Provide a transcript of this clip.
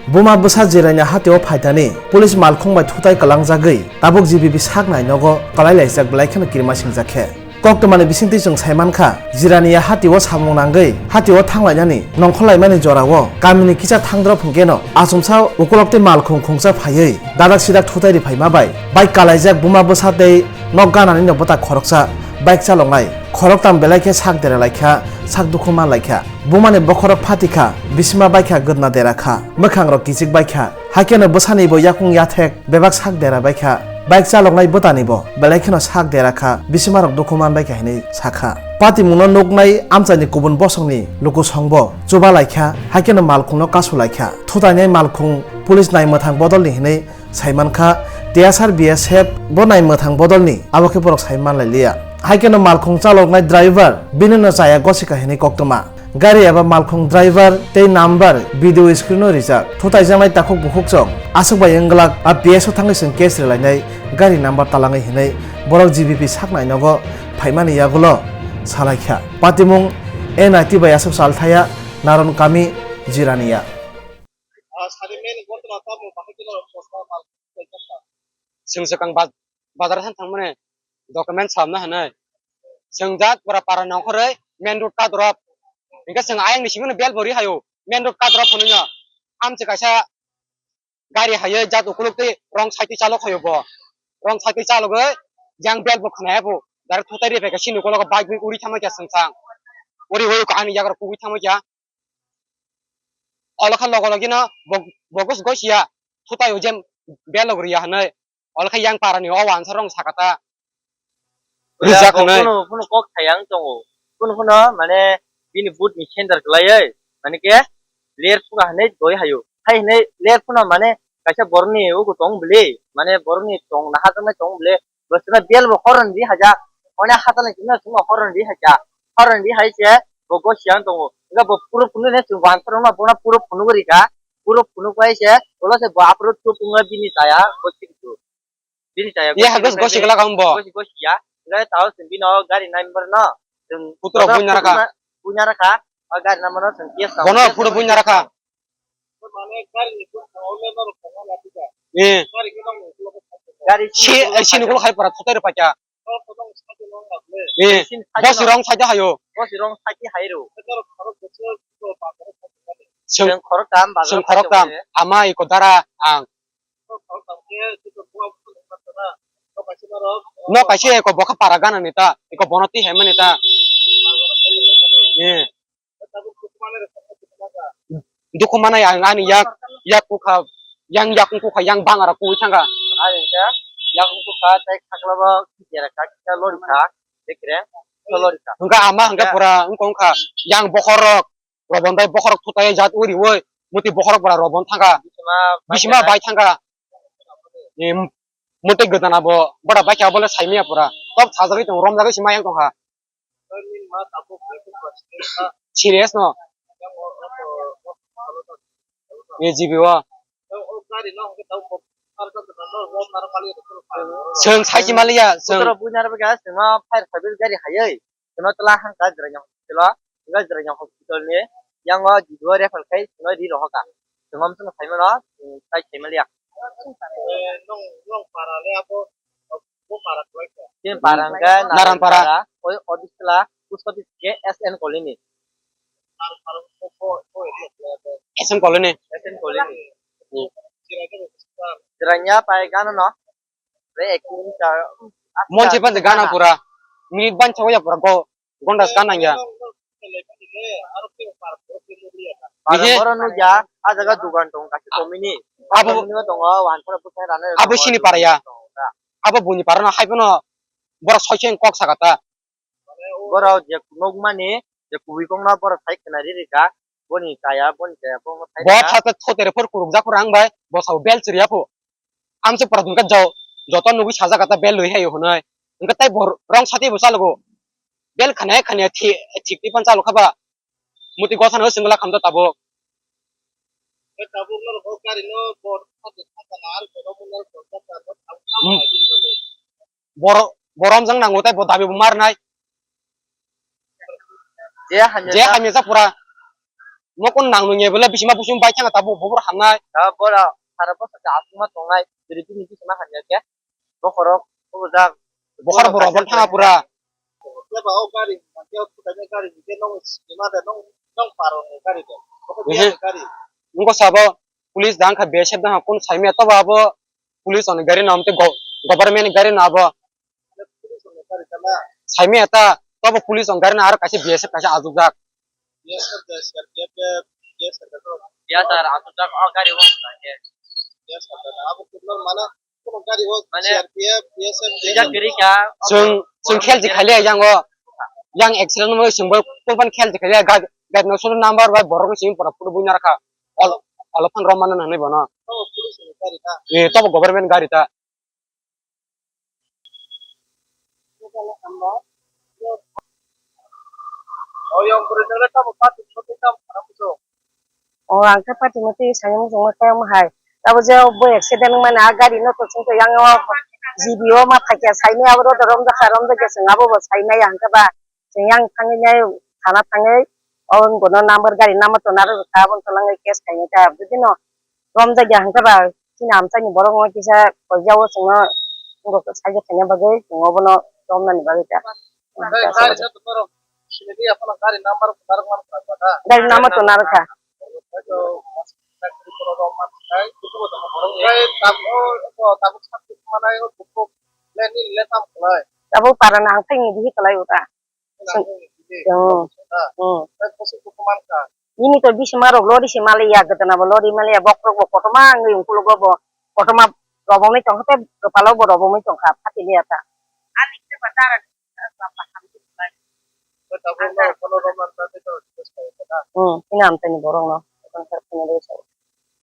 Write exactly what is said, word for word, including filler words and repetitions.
Buma bwsa Jirania hatio phaitani police malkhung bai thutai kwlangjagwi tabuk G B P sak nai nogo kwlai laijak belai kheno kirima singjak khe. Koktwmani bisingtwi chwng sai mankha, Jirania hatio samung nangwi hatio thanglainani nongkhorlaimani jorao kamini kisa thangdrop hwnkeno achomsa ukulok tei malkhung khungsa phaiwi dadak sidak thutai ri phaima bai bike kalaijak buma bwsa tei nok ganani no bwta khoroksa bike chaloknai khoroktam belai khe sak dera laikha, sak dukhu man laikha. Bumani bokhorok phatikha, bisima baikha gwdna dera kha, mwkhangrok kichik baikha. Haikhe no bwsani bo yakung yathek bebak sak dera baikha. Bike chaloknai bwtani bo belai kheno sak dera kha, bisimarok dukhu man baikha hinwi sakha. Patimungno nuknai amchaini kubun bosongni lukusongbo chuba laikha, haikhe no malkhungno kasu laikha. Thutainai malkhung police nai mwthang bodolni hinwi sai mankha, T S R B S F bo nai mwthang bodolni, abo khe borok sai manlai liya. Haikhe no malkhung chaloknai driver bini no chaya gosika hinwi koktwma. Gari eba malkhung driver tei number video screen o rijak. Thutaijaknai takhuk bukhuk chwng aswk bai wng glak, a P S o thangwi chwng case rwlainai gari number talangwi hinwi borok G B P sak nai nogo phaimani yagulo salaikha. Patimung N I T bai aswk salthaya Naron kami Jirania. Chwng swkang ba-, bazar than thangmani document samna hinwi. Chwng jat pura para nongkhorwi main road kadrop. Hinkhe chwng ayang ni simi bel bo ri hayo. Main road kadrop hwnwi no. Amchi kaisa gari haywi jat ukuluk twi wrong side twi chalok hayo bo. Wrong side twi chalogwi yang bel bo khwnaya bo. Direct thutai ri phaikha sini ukologo bike bai uri thangma khe chwng chang. Uri uri ani yagra kubui thangma khe. Olo khe logo logi no bo, bo gos gosia thutai o jem belok riya hinwi. Olo khe yang para ni o wansa rong sakata. Rijak hinwi. Kuno, kuno kok thayang tongo. Kuno, kuno, mane, bini boot ni center kwlaiwi, mane khe, ler suka hinwi doi hayo. Hai hinwi ler suno, mane, kaisa borok ni ugo tong bwle, mane, borok ni tong naha tongma tong bwle, Bwswkno bel bo horoni di haja. Oni hatalni simi swngo horoni di haja. Horoni di hai se bo gosiya wng tongo. Wngkha bo puro phunuknwi chwng bo answer rwno bono puro phunugwi rikha. Puro phunuk bai se ulo se bo aphuru chup wngwi bini chaya gosiya. Bini chaya ye hagos gosi glak ang bo. Gosi gosiya. Wngkha tao chwng bino gari number no chwng putra buina rakha. Buina rakha. O gari number no chwng case. Bono puro buina rakha. Eh. Gari si, eh, sini kulo khai para thotai rw paikha. Eh, bosi rong saja hayo. Bosi rong saja hairo. Seng, seng khorok tam, ama iko dara ang. No kaisa iko bokha para gana ni ta, iko bono ti hai mani ta. Eh. Dukhu manai ang ani yak, yak kukha, yang yak kukha, yang bangara kui thangka. Ani khe yak kukha tei khaklabo jera kha kisa lori kha, bekre lori kha. Hwnkha ama hwnkha pura wngkha wngkha yang bokhorok, robon bai bokhorok thutai jat uri oi, muti bokhorok pura robon thangka. Bisima bai thangka. Em, muti gwdana bo bora bai kha bole saimaya pura. Top sajagwi tong romjagwi sima yang tongkha. Serious no? A G B o. Chwng saisi maliya, chwng. Putra buina rwbaikha, chwngno fire service gari haywi. Chwngno twla hangkha Jirania hospital o. Wngkha Jirania hospital ni yango G B o refer khai chwngno ri rohorkha. Chwngno amswkno saimano, chwng tai saimaliya. Chini para hwnkhe Naranpara. Naranpara, oi, Odisla, post office J S N colony. S N colony. S N colony. Hmm. Jirania pai gana no. Re ek kilometer. Monche panse gana pura. Minute bansa waya pura go. Gonda skan nangya. Para oro nukya, a jaga dugan tong, kaisa tomini. Abo, tomini tongo, wan pura bwsai rana abo sini para ya. Abo buni para no hai phano borok soi soi kok saka ta. Borok je nukmani, je kubui kok no borok sai khna ri rika, boni chaya, boni chaya, bo thai rika. Bo thate thotere phor kuruk jak phor ang bai, bo sao bel chiriya pho. Amse pura dungkha jao, joto nugwi sajak kata bel lwi hai hunai. Hwnkhe tai bo rong sati bo chalogo. Bel khane khane thi-, thik twi pan chalo khaba. Muti gotha no singla khamto tabuk. Hmm. Boro-, borom jang nango tai bo dabi bo marnai. Je hamya je jak. Hamya jak pura. Mokon nang nung ebela bisima busung bai thanga tabuk bubur hamnai. Ah, bora, sara bosor ka asuma tongnai. Jadi bini bisima hamya khe. Bokhorok, bujak. Bokhor borok bo thanga pura. Keba o gari, mangke o thukani gari, mangke nong sima de nong, nong paro ni gari de. Oke, ehe. Biya ni gari. Nungko sabo, police dang kha B S F dang kha kun saimya toba abo, police on gari no amte go-, government gari no abo. Police on gari kana? Saimya ta, toba police on gari no aro kaisa B S F kaisa ajukjak. B S F de, C R P F de, B S F de. Ya sir, ajukjak o gari o. B S F de, abo kibla mana Mane, C R P F, B S F, swijak kwrwi kha. Chwng, chwng khel ji khalia yang o. Yang accident mo chwng bo kulban khel ji khalia ga-, gari no solo number bai borok no simi pura pura buina rakha. Ol-, olo phan rom mano hwnwi bono. Oh, police ni gari na? Eh, tobo government gari ta. Oh, yang beri jalan kamu pati, pati kamu kamu tu. O ang khe party no twi saimung chwngma khe omo hai. Abo je bo accident wngmani a gari no to chwng to yang o G B o ma phaikya saimani abo road o romjakha, romjakya chwng abo bo saimaya hwnkhe ba chwng yang thangwi nai thana thangwi o bono number gari number to narwk kha aboni twlangwi case khainai ta bwdino romjakya hwnkhe ba chini amchaini borok no kisa koijao chwngno saijak khaina bagwi chwng obono romnani bagwi ta. Gari no to norok sinidi aphano gari number narwk mano kha da. Gari number to narwk kha. Oito, oito, tabuk, tabuk sakti manai, o buku, le nini le tam khlai. Tabuk para na ang tei ni bihi khlai uta. Nang tei ni bihi. Hmm. Hmm. Tei kusu kuku man kha. Nini to bisi marok lori si mali ya, gotana bo lori mali ya, bokrok bo kotorma wngwi ungkulugo bo, kotorma robongni tongkha tei kwpalo bo robongni tongkha, phatiliya ta. Ani khe ba dara. Hmm, ini amchaini borok no.